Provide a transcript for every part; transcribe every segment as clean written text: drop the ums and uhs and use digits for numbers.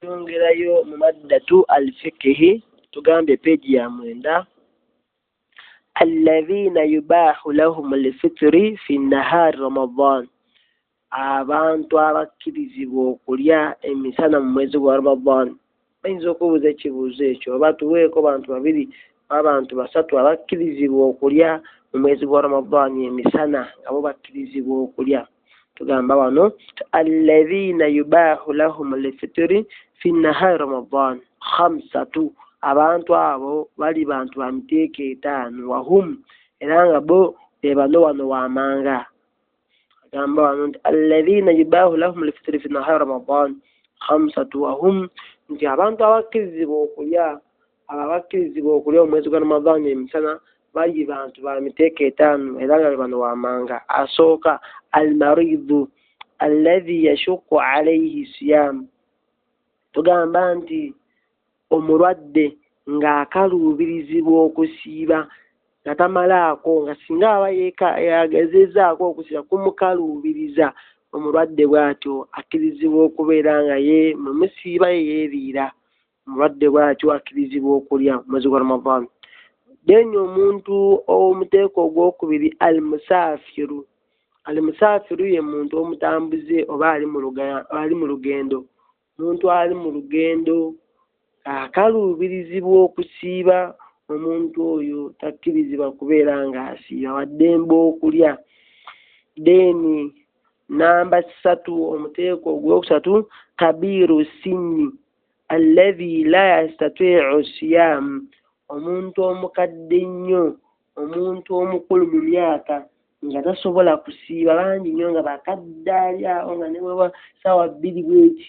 Yongerayo mu maddatu al-fikihi, tugambye peegi ya 9. Alladhina yubahu lahum al-fitri fi nahari Ramadan, abantu abakkirizibwa okulya emisana mu mwezi gwa Ramadan. Bayinza okubuuza ekibuuzo ekyo, oba tuweeko bantu babiri abantu basatu abakkirizibwa okulya mu mwezi gwa Ramadan emisana, nga bo bakkirizibwa okulya. Tugamba wano alladhina yubahu lahum al-fitri fi nahari Ramadan khamsatu, abantu abo bali bantu ba miteeko 5, wahum, era nga bo be bano wano wamanga. Agamba wano nti alladhina yubahu lahum al-fitri fi nahari Ramadan khamsatu wahum, nti abantu abakkirizibwa okulya, abakkirizibwa okulya omwezi gwa Ramadan emisana bali bantu ba miteeko 5, era nga be bano wamanga. Asooka almaridu alladhi yashuqu alayhi siyam, tugamba nti omulwadde ng'akaluubirizibwa okusiiba nga tamalaako, nga singa aba yagezezaako okusiiba kumukaluubiriza, omulwadde bw'atyo akkirizibwa okubeera nga ye mumusiiba ye yeeriira. Omulwadde bw'atyo akkirizibwa okulya mwezi gwa Ramadan. Then omuntu omuteeko ogwokubiri almusafiru. Almusafiru ye muntu omutambuze oba ali mu lugendo. Omuntu ali mu lugendo akaluubirizibwa okusiiba, omuntu oyo takkirizibwa kubeera ng'asiiba, waddembe okulya. Then namba 3, omuteeko ogwokusatu kabiru sinni alladhi la yastati'u siyam, omuntu omukadde ennyo, omuntu omukulu mu myaka nga tasobola kusiiba. Bangi nnyo nga bakadde ali awo nga ne bweba ssaawa 2 bweti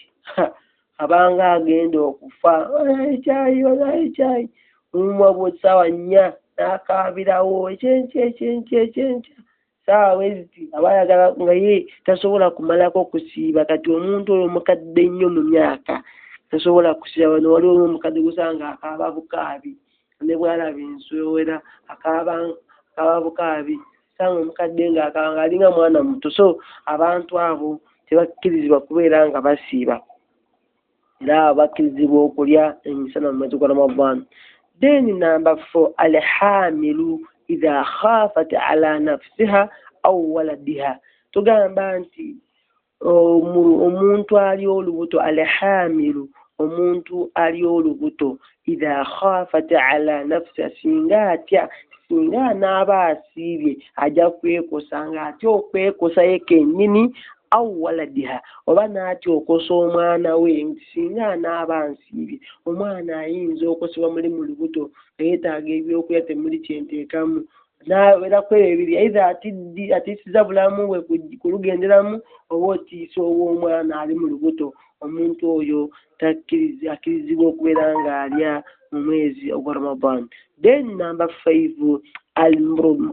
abanga agenda okufa, ekyayi ekyayi, omumwa bwe ssaawa 4 n'akaabirawo ekyenkya ekyenkya ekyenkya, ssaawa bweziti aba ayagala nga ye tasobola kumalako kusiiba. Kati omuntu oyo omukadde ennyo mu myaka tasobola kusiiba. Wano waliwo omukadde gusanga akaaba bukaabi, ne bw'alaba ensowera akaaba bukaabi, sanga omukadde ng'akaaba ng'alinga mwana muto. So abantu abo tebakkirizibwa kubeera nga basiiba, era bakkirizibwa okulya emisana mu mwezi gwa Ramadan. Then namba 4, alhamilu idha khafat ala nafsiha au waladiha, tugamba nti omuntu ali olubuto, alhamilu omuntu ali olubuto, idha khafat ala nafsiha, singa atya, singa anaaba asiibye ajja kwekosa, ng'atya okwekosa ye kennyini, au waladiha, oba n'atya okosa omwana we, nti singa anaaba nsiibye omwana ayinza okosebwa muli mu lubuto, yeetaaga ebyokulya temuli kyenteekamu. Nabeera ku ebyo ebiri, either atiisiza bulamu bwe kulugenderamu, oba otiisa ow'omwana ali mu lubuto. Omuntu oyo akkirizibwa okubeera ng'alya mu mwezi ogwa Ramadan. Then number 5,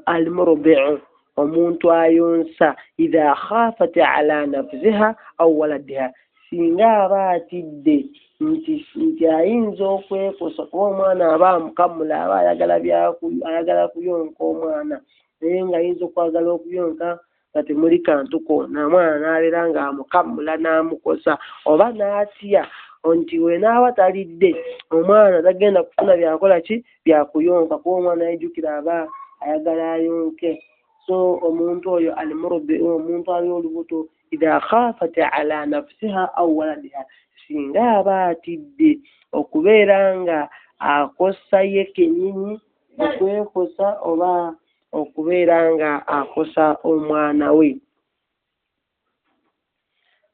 almurdi'u, omuntu ayonsa, idha khafat ala nafsiha au waladiha, singa aba atidde nti ayinza okwekosa, kuba omwana aba amukamula, aba ayagala kuyonka omwana, naye ng'ayinza okwagala okuyonka nga temuli kantu konna, omwana n'abeera ng'amukamula n'amukosa, oba n'atya nti we n'aba talidde omwana tagenda kufuna byakola ki, byakuyonka, kuba omwana yejjukira aba ayagala ayonke. So omuntu oyo almurdi, omuntu ali olubuto, idha khafat ala nafsiha au waladiha, singa aba atidde okubeera nga akosa ye kennyini, okwekosa oba okubeera nga akosa omwana we.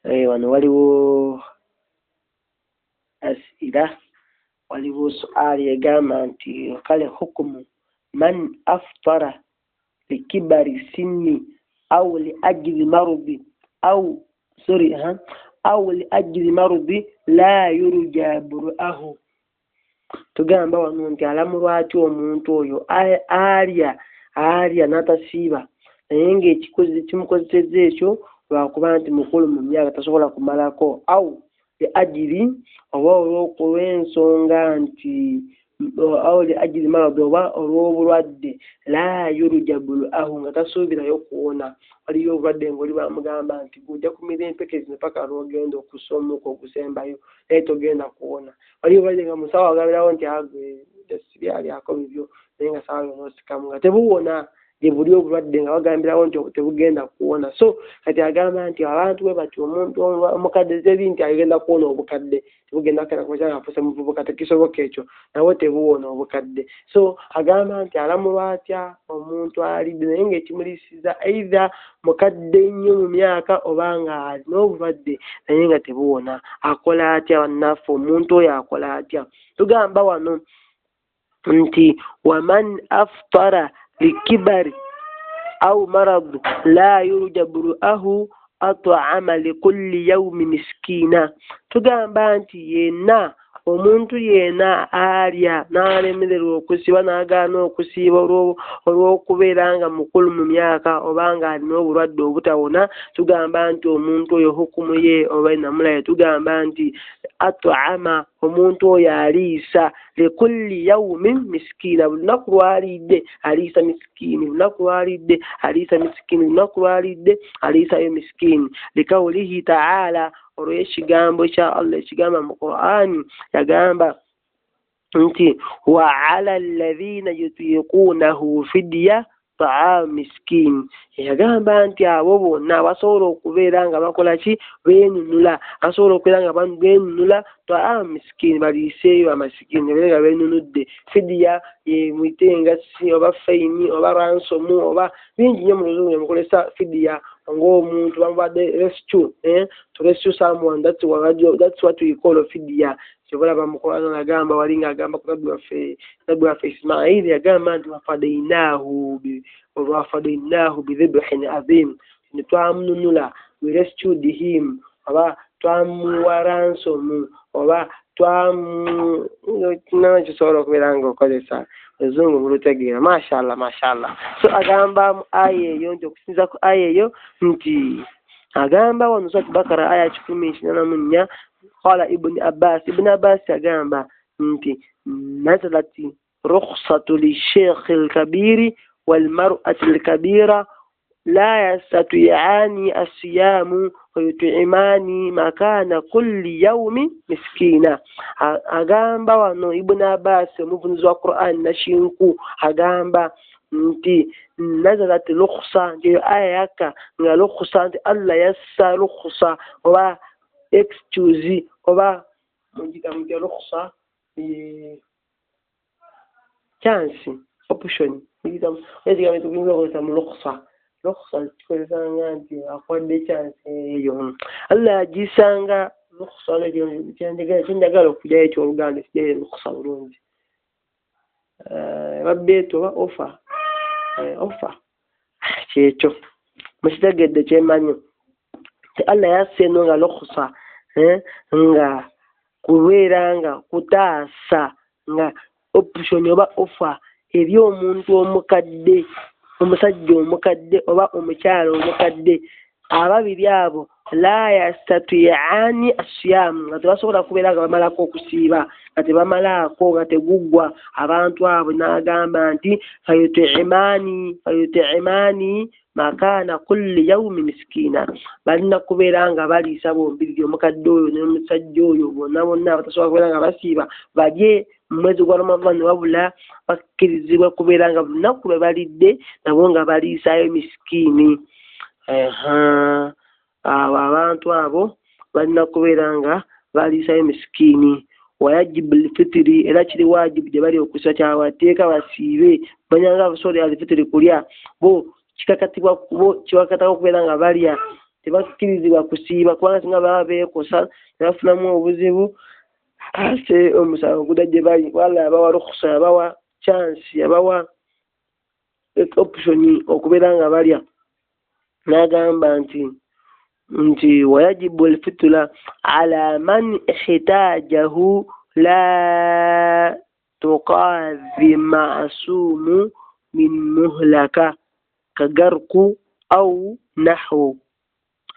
Wano waliwo asira, waliwo suali egamba nti kale hukumu man aftara likibari sinni au liajli marudi au sorry au liajli marudi la yurja buruahu. Tugamba wano nti alamulwa atya omuntu oyo alya n'atasiiba, naye ng'ekimukozesezza ekyo lwakuba nti mukulu mu myaka tasobola kumalako, au liajli, oba olw'ensonga nti Aw li ajili marad, oba olw'obulwadde, la yurja bulu'ahu, nga tasuubirayo kuwona. Waliyo obulwadde ng'oli bamugamba nti ojja kumira empeke zino paka lw'ogenda okussa omukka ogusembayo, naye togenda kuwona. Waliyo obulwadde nga musawo agambirawo nti agwe sibyalyako bibyo, naye nga saawa yonna osikamu nga tebuwona. Gye buli obulwadde nga bagambirawo nti tebugenda kuwona. So kati agamba nti abantu bwe batyo, omuntu omukadde teri nti agenda kuwona obukadde, tebugenda kukera kuba nga afuuse muvubuka, tekisoboka ekyo, nabwo tebuwona obukadde. So agamba nti alamulwa atya omuntu alidde naye ng'ekimuliisiza either mukadde nnyo mu myaka oba nga alina obulwadde naye nga tebuwona, akola atya bannaffe? Omuntu oyo akola atya? Tugamba wano nti waman aftara likibari au marad la yurja buru'ahu at'ama likulli yawmi miskina. Tugamba nti yenna omuntu yenna alya n'alemererwa okusiiba n'agaana okusiiba olw'okubeera nga mukulu mu myaka oba nga alina obulwadde obutawona, tugamba nti omuntu oyo hukumu ye oba ennamula ye, tugamba nti at'ama, omuntu oyo aliisa likulli yawmin miskiina, buli lunaku lw'alidde aliisa miskiini, lunaku lw'alidde aliisa miskiini, lunaku lw'alidde aliisayo miskiini. Likawulihi ta'ala, olw'ekigambo kya Allah ekigamba mu Qur'ani, yagamba nti wa ala alladhina yutiqunahu fidya ta'am miskin. Yagamba nti abo bonna basobola okubeera nga bakola ki? Beenunula, basobola okubeera nga beenunula ta'am miskin, baliiseeyo amasikini, babeere nga beenunudde. Fidya ye muyite engassi oba fayini oba ransomu oba bingi nnyo mu luzungu mukozesa fidya ng'omuntu bamubadde rescue, to rescue someone, that's what we call fidya. Kyobalaba mu Qur'an agamba wali ng'agamba ku nabbi waffe Ismaili, yagamba nti wafadainahu bidhibhin adhim, ne twamununula, we rescued him, oba twamuwa ransom oba kisobola okubeera ng'okozesa oluzungu mulutegeera. Mashallah, mashallah. So agamba mu aya eyo nti okusinziira ku aya eyo nti agamba wano Surat Bakara aya 184, qala Ibn Abbas, Ibn Abbas agamba nti nazalat rukhsatu lisheikhi lkabiri walmar'ati lkabira la yastati'ani asiyamu wayut'imani makana kulli yawmi miskina. Agamba wano Ibn Abbas omuvunuzi wa Qur'an Nashinku agamba nti nazalat rukhsa, nti aya yaka nga rukhsa, nti Allah yassa rukhsa oba excuse oba mugita mutya rukhsa, chance, option, ekigambo tuyinza okukozesa mu rukhsa. Rukhsa tukozesanga nti akwadde chance eyo, Allah agisanga rukhsa. Kyenjagala okugyayo ekyoluganda kijjayo rukhsa bulungi, babbeetu oba offer, offer kyekyo mukitegedde kyemanyi nti Allah yassa eno nga rukhsa, nga kubeera nga kutaasa nga option oba offer eri omuntu omukadde, omusajja omukadde oba omukyala omukadde. Ababiri abo la yastati'ani asiyamu, nga tebasobola kubeera nga bamalako okusiiba, nga tebamalaako, nga teguggwa. Abantu abo n'agamba nti fayut'imani makana kulli yawmi miskina, balina kubeera nga baliisa bombiriri, omukadde oyo n'omusajja oyo, bonna bonna abatasobola kubeera nga basiiba balye mu mwezi gwa Ramadhan, wabula bakkirizibwa kubeera nga lunaku lwe balidde nabo nga baliisaayo miskiini. Abo abantu abo balina kubeera nga baliisayo miskiini. Wayajibu lfitiri, era kiri wajibu gye bali okusa kyawateeka basiibe, manyanga abasole alfitiri kulya, bo kikakatibwa bo kibakatako okubeera nga balya, tebakkirizibwa kusiiba kubanga singa baba beekosa tebafunamu obuzibu, ate omusango gudda gye bali. Wala yabawa rukhsa, yabawa chance, yabawa option okubeera nga balya. N'agamba nti wayajibu alfitula ala man ihtajahu la tuqadhi ma'sumu min muhlaka kagarku au nahwu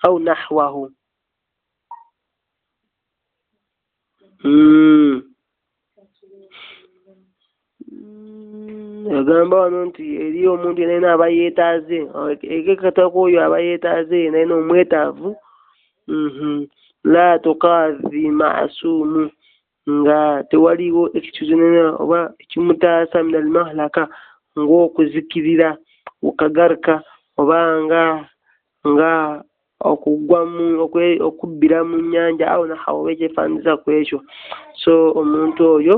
au nahwahu. Agamba wano nti eri omuntu yenna aba yeetaaze, ekekatako oyo aba yeetaaze yenna yenna omwetaavu, la tukazi masuumu, nga tewaliwo excuse nena oba ekimutaasa min almahlaka, ng'okuzikirira, wakagarka oba nga okugwa mu okubbira mu nnyanja, awo nahawo oba ekyefaananyiza ku ekyo. So omuntu oyo,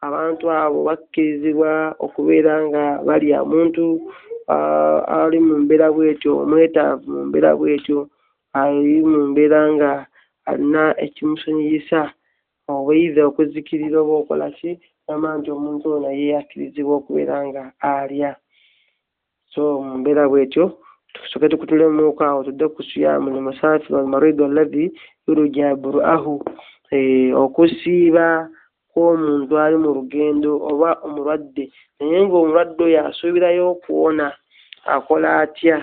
abantu abo bakkirizibwa okubeera nga balya. Omuntu ali mu mbeera bwetyo, omwetaavu mu mbeera bwetyo, ali mu mbeera nga alina ekimusonyiyisa oba eitha okuzikirira oba okola ki, gamba nti omuntu oyo naye akkirizibwa okubeera nga alya. So mu mbeera bwetyo tusooke tukutulemuko awo, tudde ku siyamu lmusafiri walmaridu alladhi yurja buruahu, okusiiba kw'omuntu ali mu lugendo oba omulwadde, naye ng'omulwadde oyo asuubirayo okuwona, akola atya?